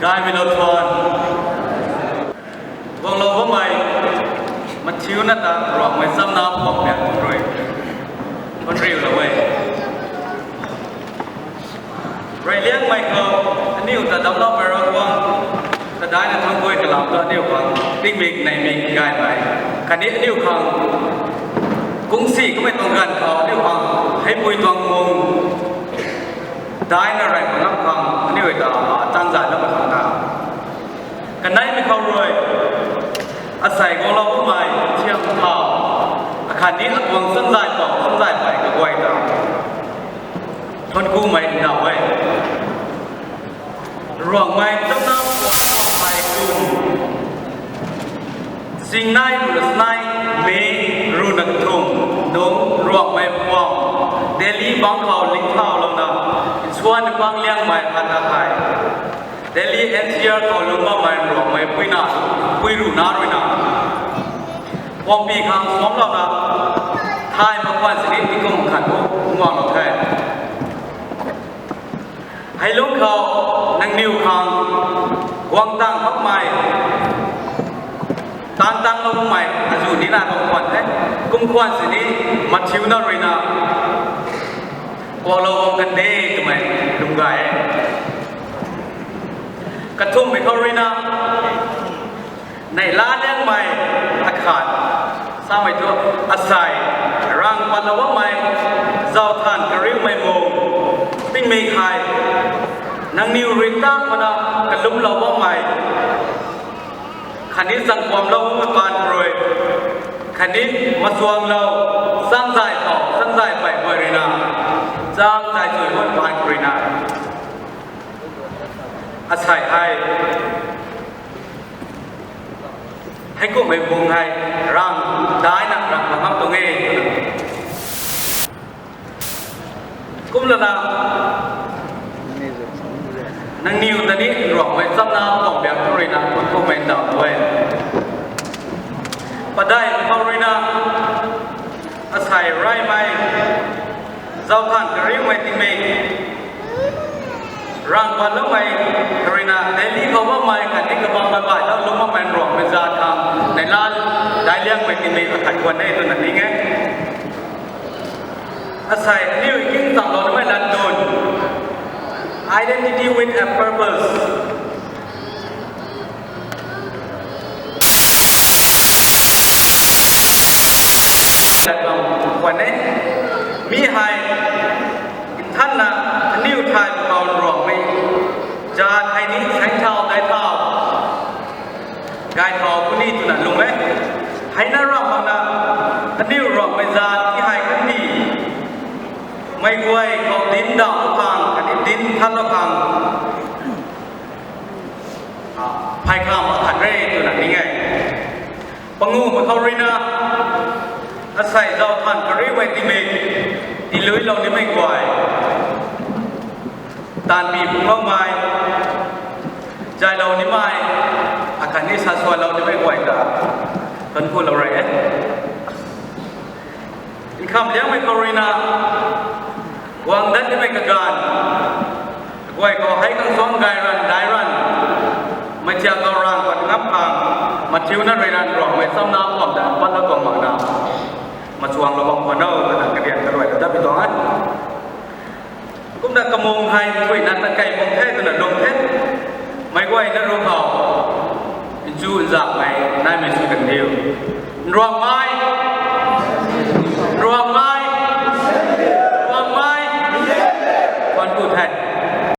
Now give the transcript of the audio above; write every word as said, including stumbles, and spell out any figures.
Gaymei lou thuan. Guanglou bammei, mathiuna ta Ruangmei chamna pam biak rui, khunriulou e. Reyliangmei khou, aniu ta damcloumei Ravguangc, kadaina thangc guay kalam ta aniu khang tingmik neimik gaymei, khatni aniu khang kungsi kamei tuang ganv khou aniu khang heipui tuang mung daina rey pangam khang aniu ta tangzayloumei khang ta, kaneimei khou rui, asei guanglou bammei thiam thau, akhatni atuang sanzay pau sanzay pei kaguay ta thuanckumei nau e. Ruangmei chamna pam pei kum, singnei ruhna singnei, May ruhna kathumh nung Ruangmei puam Delhi bangc khou lingthaulouna, nsuan bangc liangmei khat ta hei, Delhi N C R khou lungc bammei Ruangmei puina, pui ruhna ruina, puampi khang suamclouna, thay mak khwan sini tingkum khat tu nguanglou the. Hei lungc khou, nangniw khang guang tang makmei, taanv tangloumei azuh nina bam khwan the. Kum khwan sini, mathiuna ruina, kuaklou bam kan de twmei lwm gay e. Kathumhmei khou ruina, neihla liangmei akhat, samei thu, asei, rang patlou bammei, zau than kariumei mung, tingmik hei, nangniw rui tang mana kalumlou bammei, khatni zangkuamlou bammei paan rui, khatni machuanglou, sanzay khou sanzay pei guay ruina, chang zay chui bammei paan ruina, asei hei, heikumhmei bung hei, rang daina rang bam ngam tuang e. Kumlana, nangniw ta ni Ruangmei chamna pam biak tu ruina, kumhmei ndauh e. Padeih khou ruina, asei reymei, zau than kariumei tingmik, rang patloumei ruina, Delhi khou bammei khatni kabamv baih ta lungc bammei Ruangmei zaat khang, neihla daic liangmei tingmik akhat khwan e twna ning e. Asei aniu king tangloumei lat nunc, Identity with a Purpose lat bam khwan e. Mi hei nthanna, aniw thay pwkhou Ruangmei zaat hei ni saengthau daihthau, gaythau puni twna lung e. Heina ramh makna, aniw Ruangmei zaat ti hei kandih mei guay khou dinc dauh khang, khatni dinc thanlou khang, phey kham akhat re twna ning e. Panguhmei khou ruina, asei zau than kariumei tingmik, tiiluilou nimei guay, taanvbi pungloumei, zaylou nimei, akhatni sasuanlou nimei guay ta thuanckulou rey e. Nkhamh liangmei khou ruina, guang dat nimei kaganv, kaguay khou hei khang suang gay ranv, daic ranv, meic thiak khou rang pat ngam khang, mathiuna rui ranv Ruangmei chamna pam ta patlou tuang makna, machuanglou bam khwan o twna karian karuay ta dat pi tuang e. Kumna kamung hei thuina ta kei bam the twna lung the. Meic guayna ruc khou, nchu nzakmei naimei sw kan diu. Nruangmei